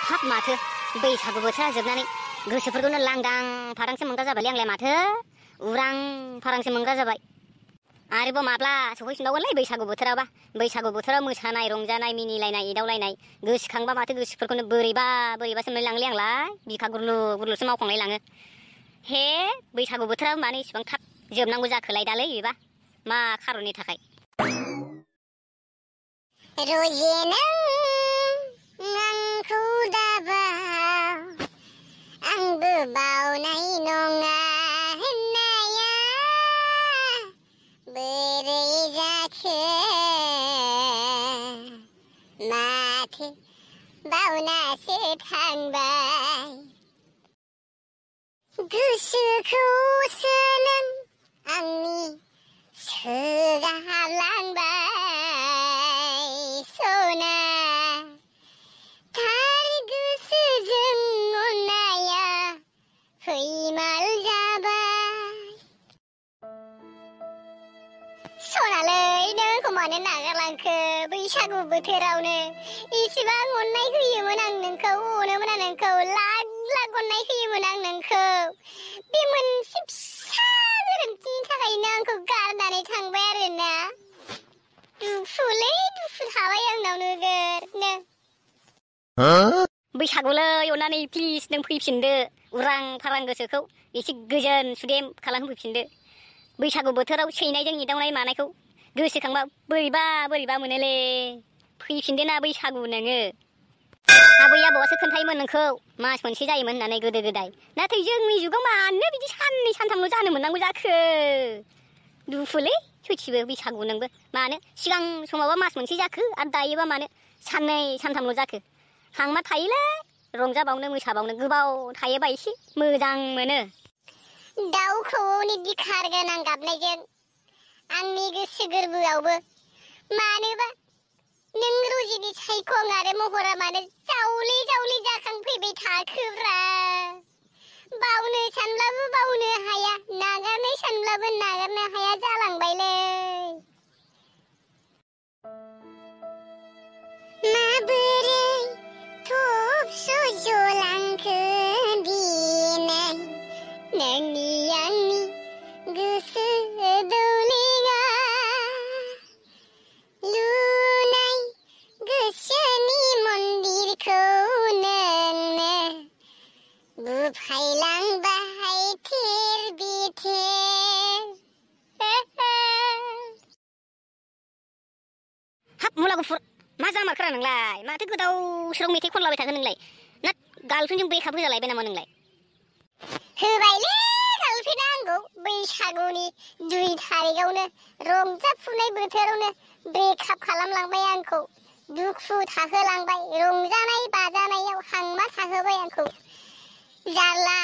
हाब माथो बैसागु बोथोरा जोबनानै गोसोफोरखौनो लांदां फारांसो मोनग्रा जाबायलै आंलाय माथो उरां फारांसो मोनग्रा जाबाय। आरोबाव माब्ला सफैफिनबावगोनलै बैसागु बोथोराव मोसानाय रंजानाय मिनिलायनाय एदावलायनाय गोसोखांबा माथो गोसोफोरखौनो बोरैबासो मोनलायलाङोलै आंलाय बिखा गुरलु गुरलुसो मावखांलाय लाङो। हे बैसागु बोथोरा मानो इसिबां थाब जोबनांगौ जाखोलाय दालै बेबा मा खारननि थाखाय? रोजे नों आंखौ दाबाव आंबो बावनाय नङा होननाया बोरै जाखो माथो बावनासो थांबाय गोसोखौसो नों आंनि सोगालांबाय सना थार गोसोजों अननाया फैमाल जाबाय। सनालै नों आंखौ मानो नागारलांखो बैसागु बोथोरावनो इसिबां अननाय होयोमोन आं नोंखौ अनोमोन आं नोंखौ लाख लाख अननाय होयोमोन आं नोंखौ बे मोनसे फिसा गोरोन्थिनि थाखायनो आंखौ गारनानै थांबाय आरोना दुखु थाबाय आंनाव नोगोरनो। बैसागुलै अननानै प्लिज नों फैफिनदो उरां फारां गोसोखौ एसे गोजोन सुदेम खालामफैफिनदो। बैसागु बोथोराव सैनायजों एदावनाय मानायखौ गोसोखांबा बोरैबा मोनोलै फैफिनदो ना बैसागु नोङो। आबै आबौआसो खोन्थायोमोन नोंखौ मास मोनसे जायोमोन होननानै गोदो गोदाय नाथाय जोंनि जुगाव मानो बिदि साननै सानथामल' जानो मोननांगौ जाखो दुखुलै सयथिबो बैसागु नोंबो मानो सिगां समावबा मास मोनसे जाखो आरो दायोबा मानो साननै सानथामल' जाखो हांमा थायोलै रंजाबावनो मोसाबावनो गोबाव थायोबा एसे मोजां मोनो। दाउ खौवौनि बिखार गोनां गाबनायजों आंनि गोसो गोरबोआवबो मानोबा नों रुजिनि सायखं आरो महरा मानो जावले जावले जाखांफैबाय थाखोब्रा बावनो सानब्लाबो बावनो हाया नागारनो सानब्लाबो नागारनो हाया जालांबायलै माबोरै थब सज'लांखो दिनै नोंनि आंनि गोसो दौलेङा लुनाय गोसोनि मन्दिरखौ नोंनो बुफायलांबाय थेर बेथेर। हाब मुला गुफुर मा जामारखोरा नोंलाय माथो गोदाव सोराव मेथाइ खनलाबाय थाखो नोंलाय ना गार्लफ्रेन्डजों ब्रेकआप होजालायबाय नामा नोंलाय? होबायलै गार्लफ्रेन्डआ आंखौ बैसागुनि 2 थारिखआवनो रंजाफुनाय बोथोरावनो ब्रेकआप खालामलांबाय आंखौ दुखु थाहोलांबाय रंजानाय बाजानायाव हांमा थाहोबाय आंखौ जारला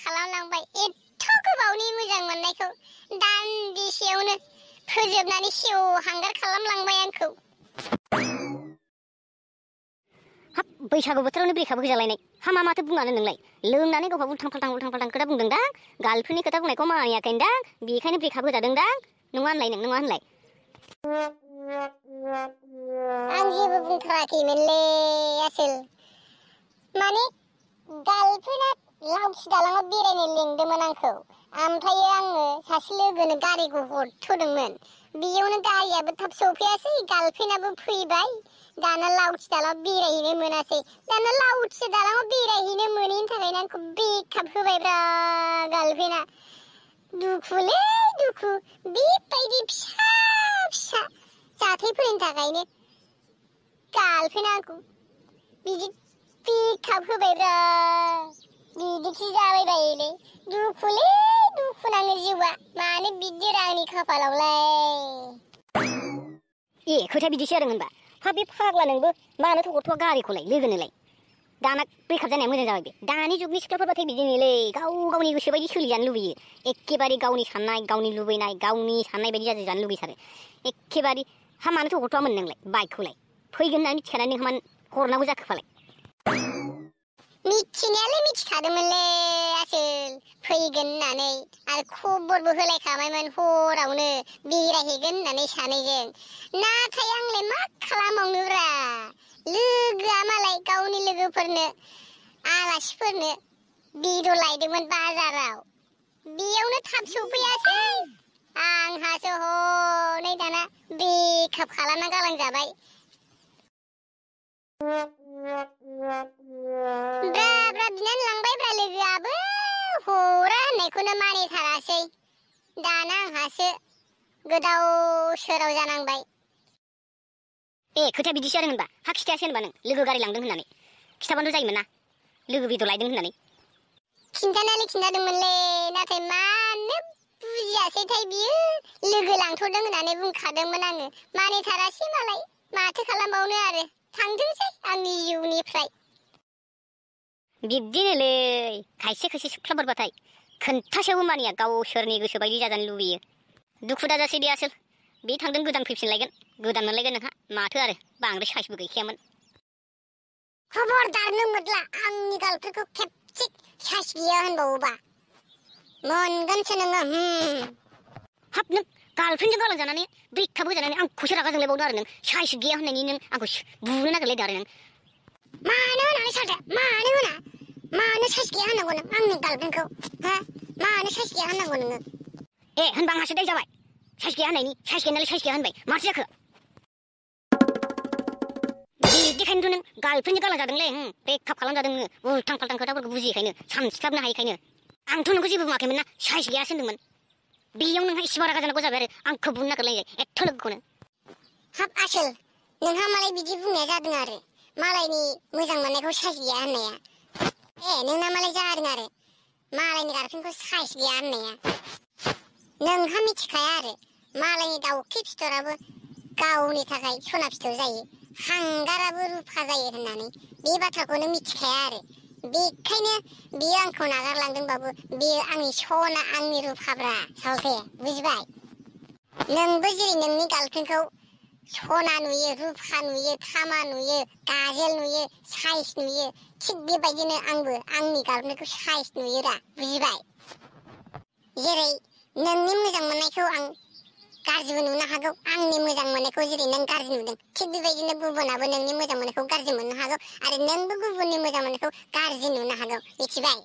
खालामलांबाय एथ' गोबावनि मोजां मोननायखौ दान्दिसेयावनो फोजोबनानै सेव हांगार खालामलांबाय आंखौ। हाब बैसागु बोथोरावनो ब्रेकआप होजालायनाय हामा माथो बुङानो नोंलाय लोंनानै गावहा उल्थां फाल्थां खोथा बुंदोंदां गार्लफ्रेन्डनि खोथा बुंनायखौ मानियाखैदां बेखायनो ब्रेकआप होजादोंदां नङा होनलाय आं जेबो बुंथाराखैमोनलै आसोल माने गार्लफ्रेन्डआ लावथि दालाङाव बेरायनो लिंदोंमोन आंखौ ओमफ्राय आङो सासे लोगोनो गारिखौ हरथ'दोंमोन बेयावनो गारियाबो थाब सफैयासै गार्लफ्रेन्डआबो फैबाय दाना लावथि दालाङाव बेरायहैनो मोनासै दाना लावथि दालाङाव बेरायहैनो मोनैनि थाखायनो आंखौ ब्रेकआप होबायब्रा गार्लफ्रेन्डआ दुखुलै दुखु बेबायदि फिसा जाथायफोरनि थाखायनो गार्लफ्रेन्डआ आंखौ बिदि ब्रेकआप होबायब्रा बिदिखि जाबायबायोलै दुखुलै दुखु नाङो जिउआ मानो बिदि आंनि खाफालावलाय। ए खोथाया बिदिसो जादों होनबा हा बे फाग्ला नोंबो मानोथो हरथ'वा गारिखौलाय लोगोनोलाय दाना ब्रेकआप जानाया मोजां जाबाय बे दानि जुगनि सिख्लाफोरबाथाय बिदिनोलै गावनि गोसो बायदि सोलिजानो लुबैयो एखेबारे गावनि साननाय गावनि लुबैनाय गावनि साननाय बायदि जानो लुबैथारो एखेबारे हा मानोथो हरथ'वामोन नोंलाय बाइकखौलाय फैगोन होननानै मिथिखानानै नोंहा मानो हरनांगौ जाखोफालाय? मिथिनायालाय मिथिखादोंमोनलै आसोल फैगोन होननानै आरो खबरबो होलायखाबायमोन हरावनो बेरायहैगोन होननानै सानैजों नाथाय आंलाय मा खालामबावनोब्रा लोगोआ मालाय गावनि लोगो लोगोफोरनो आलासिफोरनो बेदर लायदोंमोन बाजाराव बेयावनो थाब सफैयासै आंहासो हनै दाना बेकआप खालामना गालांजाबाय ब्रा ब्रा बिनानै लांबायब्रा लोगोआबो हरा होननायखौनो मानिथारासै दाना आंहासो गोदाव सोराव जानांबाय खोथाया बिदिसो आरो होनबा हा खिथायासै होनबा नों लोगो गारि लांदों होननानै खिथाबानो जायोमोन ना लोगो बेदर लायदों होननानै खिन्थानायालाय खिन्थादोंमोनलै नाथाय मानो बुजियासैथाय बियो लोगो लांथ'दों होननानै बुंखादोंमोन आङो मानिथारासै मालाय माथो खालामबावनो आरो थांथोंसै आंनि जिउनिफ्राय बिब्दिनोलै खायसे खायसे सिख्लाफोरबाथाय खोन्थासेयावबो मानिया गावसोरनि गोसो बायदि जाजानो लुबैयो दुखु दाजासै दे आसोल बे थांदों गोदान फैफिनलायगोन गोदान मोनलायगोन नोंहा माथो आरो बांद्राय साइसबो गैखायामोन खबरदार नों मोदला आंनि गार्लफ्रेन्डखौ खेबसे साइस गैया होनबावोबा मोनगोनसो नोङो हाब नों गार्लफ्रेन्डजों गालांजानानै ब्रेकआप होजानानै आंखौसो रागा जोंलायबावदों आरो नों साइस गैया होननायनि नों आंखौ बुनो नागिरलायदों आरो नों मानो होननानै सालथे मानो होना मानो साइस गैया होननांगौ नों आंनि गार्लफ्रेन्डखौ हा मानो साइस गैया होननांगौ नोङो होनबा आंहासो दाय जाबाय साइस गैया होननायनि साइस गैया नालाय साइस गैया होनबाय माथो जाखो बिदिखायनोथ' नों गार्लफ्रेन्डजों गालांजादोंलै ब्रेकआप खालामजादों नोङो उल्टां फाल्टां खोथाफोरखौ बुजियैखायनो सानस्लाबनो हायैखायनो आंथ' नोंखौ जेबो बुङाखैमोन ना साइस गैयासो होनदोंमोन बेयाव नोंहा इसेबां रागा जानांगौ जाबाय आरो आंखौ बुनो नागिरलायबाय एथ' लोगोखौनो हाब आसोल नोंहा मालाय बिदि बुंनाया जादों आरो मालायनि मोजां मोननायखौ साइस गैया होननाया नोंना मालाय जादों आरो मालायनि गार्लफ्रेन्डखौ साइस गैया होननाया नोंहा मिथिखाया आरो मालायनि दाउखि फिथराबो गावनि थाखाय सना फिथर जायो हांगाराबो रुफा जायो होननानै बे बाथ्राखौ नों मिथिखाया आरो बेखायनो बियो आंखौ नागारलांदोंबाबो बियो आंनि सना आंनि रुफाब्रा सालथे बुजिबाय नोंबो जेरै नोंनि गार्लफ्रेन्डखौ सना नुयो रुफा नुयो थामा नुयो गाजेल नुयो साइस नुयो थिग बेबायदिनो आंबो आंनि गार्लफ्रेन्डखौ साइस नुयोरा बुजिबाय जेरै नोंनि मोजां मोननायखौ आं गाज्रिबो नुनो हागौ आंनि मोजां मोननायखौ जेरै नों गाज्रि नुदों थिग बेबायदिनो गुबुनाबो नोंनि मोजां मोननायखौ गाज्रि मोननो हागौ आरो नोंबो गुबुननि मोजां मोननायखौ गाज्रि नुनो हागौ मिथिबाय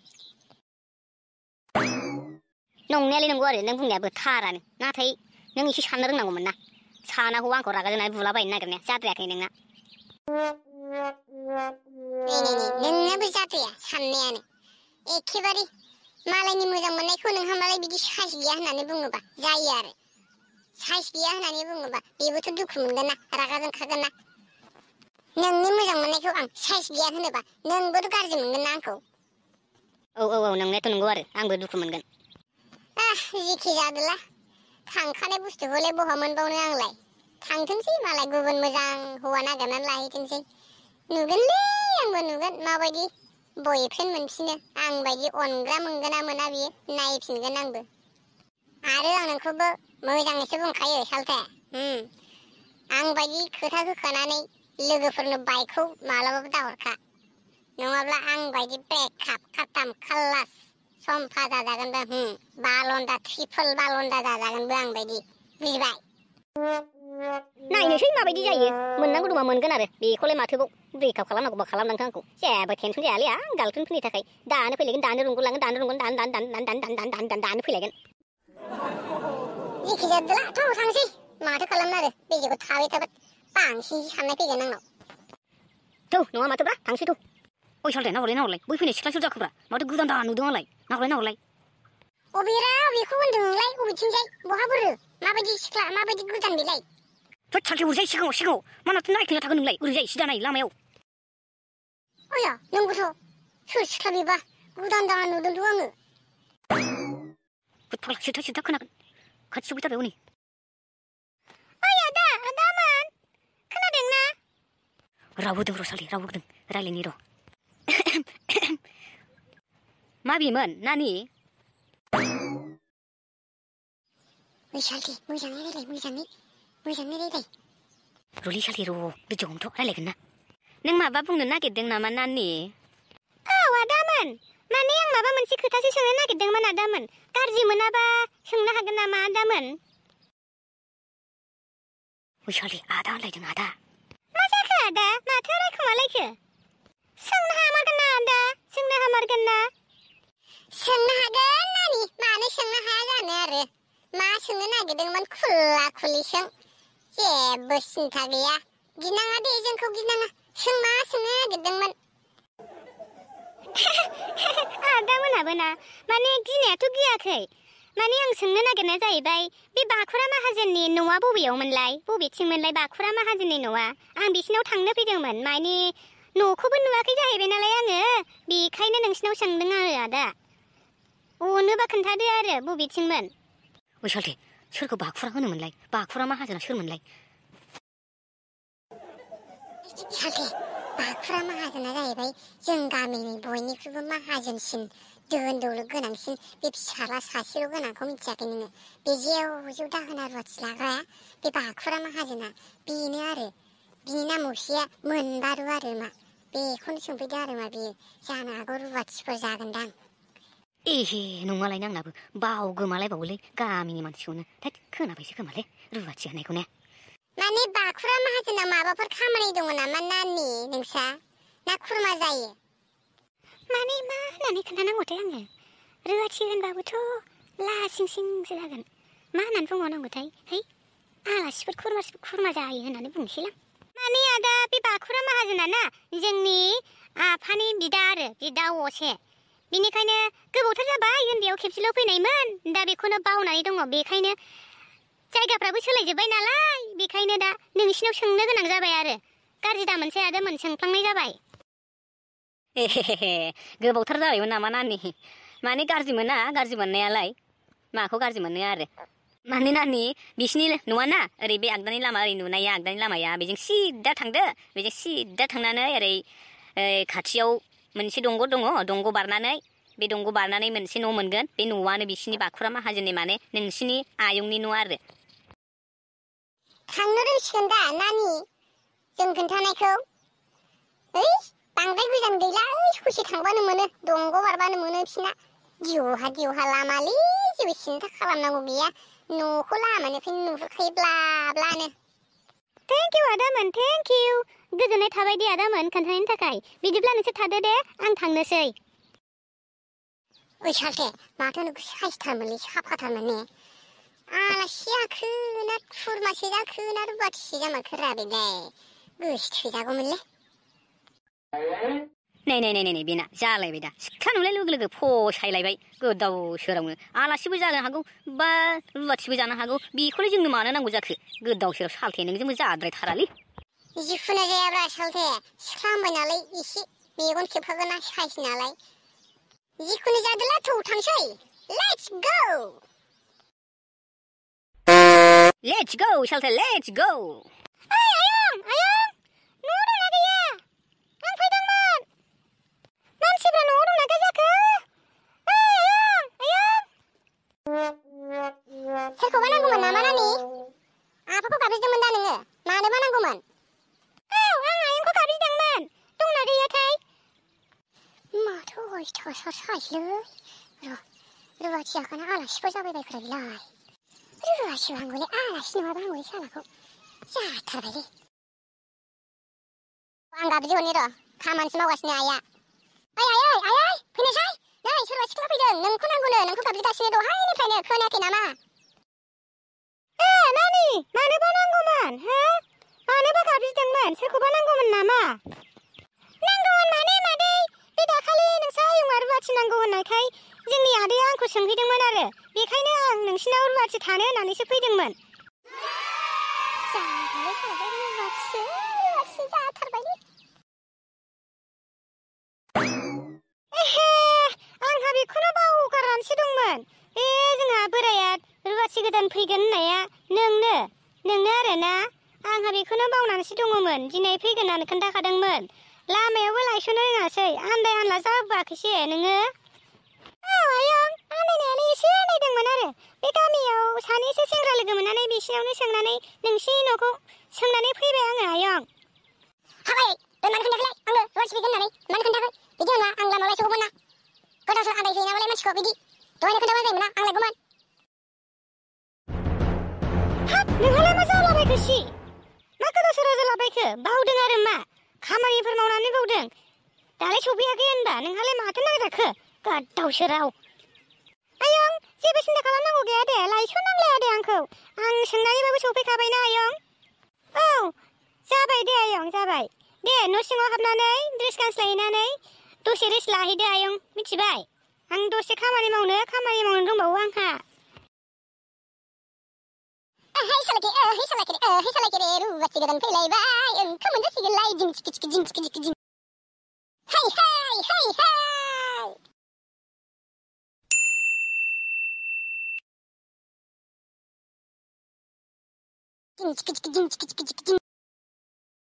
नंनायालाय नंगौ आरो नों बुंनायाबो थारानो नाथाय नों एसे साननो रोंनांगौमोन ना सानाखौ आंखौ रागा जोंनानै बुलाबायनो नागिरनाया जाद्रायाखै नोंना नोंनाबो जाद्राया साननायानो एखेबारे मालायनि मोजां मोननायखौ नोंहा मालाय बिदि साइस गैया होननानै बुङोबा जायो आरो साइस गैया होननानै बुङोबा बेबोथ' दुखु मोनगोन ना रागा जोंखागोन ना नोंनि मोजां मोननायखौ आं साइस गैया होनोबा नोंबोथ' गाज्रि मोनगोन ना आंखौ औ नोंनायाथ' नंगौ आरो आंबो दुखु मोनगोन जिखि जादोला थांखानाय बुस्थुखौलाय बहा मोनबावनो आंलाय थांथोंसै मालाय गुबुन मोजां हौवा नागिरनानै लाहैथोंसै नुगोनलै आंबो नुगोन माबायदि बयफ्रेन्ड मोनफिनो आं बायदि अनग्रा मोनगोन ना मोना बियो नायफिनगोन आंबो आरो आं नोंखौबो मोजाङैसो बुंखायो सालथे आं बायदि खोथा होखानानै लोगोफोरनो बाइकखौ मालाबाबो दाहरखा नङाब्ला आं बायदि ब्रेकआप खाथाम खाल्लास सम्फा जाजागोनबो बालन्दा ट्रिपोल बालन्दा जाजागोनबो आं बायदि बुजिबाय नायनोसै माबायदि जायो मोननांगौ दंबा मोनगोन आरो बेखौलाय माथोबाव ब्रेकआप खालामनांगौबा खालामलांथों आंखौ जेबो टेनसन जायालै आं गार्लफ्रेन्डफोरनि थाखाय दानो फैलायगोन दानो रुंगुलांगोन दानो रुंगोन दानो फैलायगोन जिखि जादोला थ' थांसै माथो खालामनो आरो बेजेखौ थाबाय थाबाय बांसिनसो साननाय फैगोन आंनाव थ' नङा माथोब्रा थांसै थ' ओइ सालथे नाहरलाय बै फैनाय सिख्लासो जाखोब्रा माथो गोदान दान नुदों आंलाय नाहरलाय अबेरा अबेखौ होनदों नोंलाय अबेथिंजाय बहा बोरो माबायदि सिख्ला माबायदि गोदान बेलाय थोद सालथे ओरैजाय सिगाङाव मानाथ' नायखोना थागोन नोंलाय ओरैजाय सिदा नाय लामायाव अया नोंगौथ' सोर सिख्ला बेबा गोदान दान नुदोंथ' आङो फाग्ला सिथा खोनागोन खाथियाव फैथारबाय हनै ओइ आदामोन खोनादोंना राव होदों र' सालथे राव होदों रायलायनि र' मा बेमोन नानि ओइ सालथे मोजाङै रायलाय र'लै सालथे र' बिदि हमथ' रायलायगोन ना नों माबा बुंनो नागिरदों नामा नानि औ आदामोन माने आं माबा मोनसे खोथासो सोंनो नागिरदोंमोन आदामोन गाज्रि मोनाबा सोंनो हागोन नामा आदामोन ओइ सालथे आदा होनलायदों आदा मा जाखो आदा माथो रायखुमालायखो सोंनो नागिरदोंमोन खुला खुलिसों जेबो सिन्था गैया गिनाङा दे जोंखौ गिनाङा सों मा सोंनो नागिरदोंमोन आदामोनाबो ना माने गिनायाथ' गियाखै माने आं सोंनो नागिरनाया जाहैबाय बे बाखुरा माहाजोननि न'आ बबेयावमोनलाय बबेथिंमोनलाय बाखुरा माहाजोननि न'आ आं बिसिनाव थांनो फैदोंमोन माने न'खौबो नुवाखै जाहैबाय नालाय आङो बेखायनो नोंसिनाव सोंदों आरो आदा अनोबा खोन्थादो आरो बबेथिंमोन ओइ सालथे सोरखौ बाखुरा होनोमोनलाय बाखुरा माहाजोना सोरमोनलाय सालथे बाखुरा माहाजोना जाहैबाय जों गामिनि बयनिख्रुइबो माहाजोनसिन दोहोन दौलत गोनांसिन बे फिसाला सासेल' गोनांखौ मिथियाखै नोङो बे जेव जेव दाहोना रुवाथि लाग्राया बे बाखुरा माहाजोना बेनो आरो बिनि नाम मुसेया मोनबारु आरो मा बेखौनो सोंफैदो आरो मा बियो जानो हागौ रुवाथिफोर जागोनदां एहे नङालायनो आंनाबो बावगोमालायबावोलै गामिनि मानसिखौनो थोद खोनाबायसो खोमालै रुवाथि होनायखौ ने माने बाखुरा माहाजोनाव माबाफोर खामानि दङ नामा नानि नोंसा ना खुरमा जायो माने मा होननानै खोन्थानांगौथाय आङो रुवाथि होनबाबोथ' लासिं सिंसो जागोन मा होननानै बुंबावनांगौथाय है आलासिफोर खुरमा जायो होननानै बुंनोसैलां माने आदा बे बाखुरा माहाजोना ना जोंनि आफानि बिदा आरो बिदा असे बिनिखायनो गोबावथार जाबाय उन्दैयाव खेबसेल' फैनायमोन दा बेखौनो बावनानै दङ बेखायनो जायगाफ्राबो सोलायजोब्बाय नालाय बेखायनो दा नोंसिनाव सोंनो गोनां जाबाय आरो गाज्रि दा मोनसे आदामोन सोंफ्लांनाय जाबाय एहे गोबावथार जाबायमोन नामा नानि माने गाज्रि मोना गाज्रि मोननायालाय माखौ गाज्रि मोनो आरो माने नानि बिसिनि न'आ ना ओरै बे आगदानि लामा ओरै नुनाया आगदानि लामाया बेजों सिदा थांदो बेजों सिदा थांनानै ओरै खाथियाव मोनसे दंग' दङ दंग' बारनानै बे दंग' बारनानै मोनसे न' मोनगोन बे न'आनो बिसिनि बाखुरा माहाजोननि माने नोंसिनि आयंनि न' आरो थांनो रोंसिगोन दा नानि जों खोन्थानायखौ ओइ बांद्राय गोजान गैला ओइ ससे थांबानो मोनो दंग' बारबानो मोनो बिसिना दिवहा लामालै जेबो सिन्था खालामनांगौ गैया न'खौ लामानिफ्रायनो नुहुरखायो ब्ला ब्लानो थेंक इउ आदामोन थेंक इउ गोजोननाय थाबाय दे आदामोन खोन्थानायनि थाखाय बिदिब्ला नोंसोर थादो दे आं थांनोसै ओइ सालथे माथो नोंखौ साइसथारमोनलै साफाथारमोन ने आलासि जाखो ना खुरमासो जाखो ना रुवाथिसो जामारखोरा बेलाय गोसो थोजागौमोनलै नै बेना जालायबाय दा सिख्ला नुलाय लोगो लोगो फसायलायबाय गोदाव सोरावनो आलासिबो जानो हागौ बा रुवाथिबो जानो हागौ बेखौलाय जोंनो मानो नांगौ जाखो गोदाव सोराव सालथे नोंजोंबो जाद्रायथारालै जिखुनु जायाब्रा सालथे सिख्ला होनबाय नालाय एसे मेगन खेबखागोन ना साइस नालाय जिखुनु जादोला थौ थांसै लेट्स गो सालथे लेट्स गो आयं न'आव दंना गैया आं फैदोंमोन मानसिफ्रा न'आव दंना गैया जाखो आयं सोरखौबा नांगौमोन नामा नानि आफाखौ गाबज्रिदोंमोन दा नोङो मानोबा नांगौमोन आं आयंखौ गाबज्रिदोंमोन दंना गैयाथाय माथो अयथासार साइसलै रुवाथि जाखाना आलासिफोर जाबायबायफोरा बेलाय रुवाथि बांगौलै आलासि नङाबा आंगौलै सालाखौ जाथारबायलै आं गाबज्रिहरनि र' खामानिसो मावगासिनो आइया आइ फैनोसै नै सोरबा सिख्ला फैदों नोंखौ नांगौनो नोंखौ गाबज्रिगासिनो दहायनिफ्रायनो खोनायाखै नामा नानि मानोबा नांगौमोन हो मानोबा गाबज्रिदोंमोन सोरखौबा नांगौमोन नामा नांगौमोन माने मादै बे दाखालि नोंसा आयंआ रुवाथि नांगौ होननायखाय जोंनि आदैया आंखौ सोंहैदोंमोन आरो बेखायनो आं नोंसिनाव रुवाथि थानो होननानैसो फैदोंमोन रुवाथि जाथारबायलै आंहा बेखौनो बावगारनानैसो दंमोन बे जोंहा बोराया रुवाथि गोदान फैगोन होननाया नोंनो आरोना आंहा बेखौनो बावनानैसो दङमोन दिनै फैगोन होननानै खोन्थाखादोंमोन लामायावबो लायस'नो रोङासै आन्दाय आन्ला जाबोआखैसो नोङो आयं आन्दायनायालाय एसे आन्दायदोंमोन आरो बे गामियाव सानैसो सेंग्रा लोगो मोननानै बिसिनावनो सोंनानै नोंसिनि न'खौ सोंनानै फैबाय आङो आयं हाबाय मानो खोन्थाखैलाय आंनो रुवाथि फैगोन होननानै मानो खोन्थाखै बिदि होनबा आं लामायाव लायस'गौमोन ना गोदाव सोराव आन्दायहोयो नामालाय मानसिखौ बिदि दहायनो खोन्थाबानो जायोमोन ना आं लायगौमोन हाब नोंहालाय मा जालाबायखोसि मा गोदाव सोराव जालाबायखो बावदों आरो मा खामानिफोर मावनानै बावदों दालाय सफैयाखै होनबा नोंहालाय माथो नांजाखो गोदाव सोराव आयं जेबो सिन्था खालामनांगौ गैया दे लायस'नांलाया दे आंखौ आं सोंनानैबाबो सफैखाबायना आयं औ जाबाय दे आयं जाबाय दे न' सिङाव हाबनानै ड्रेस गानस्लायहैनानै दसे रेस्ट लाहैदो आयं मिथिबाय आं दसे खामानि मावनो दंबावो आंहा है सालाके रुवाथि गोदान फैलायबाय ओंखाम मोनजासिगोनलाय जिं चिकि जिं हाय जिं चिकि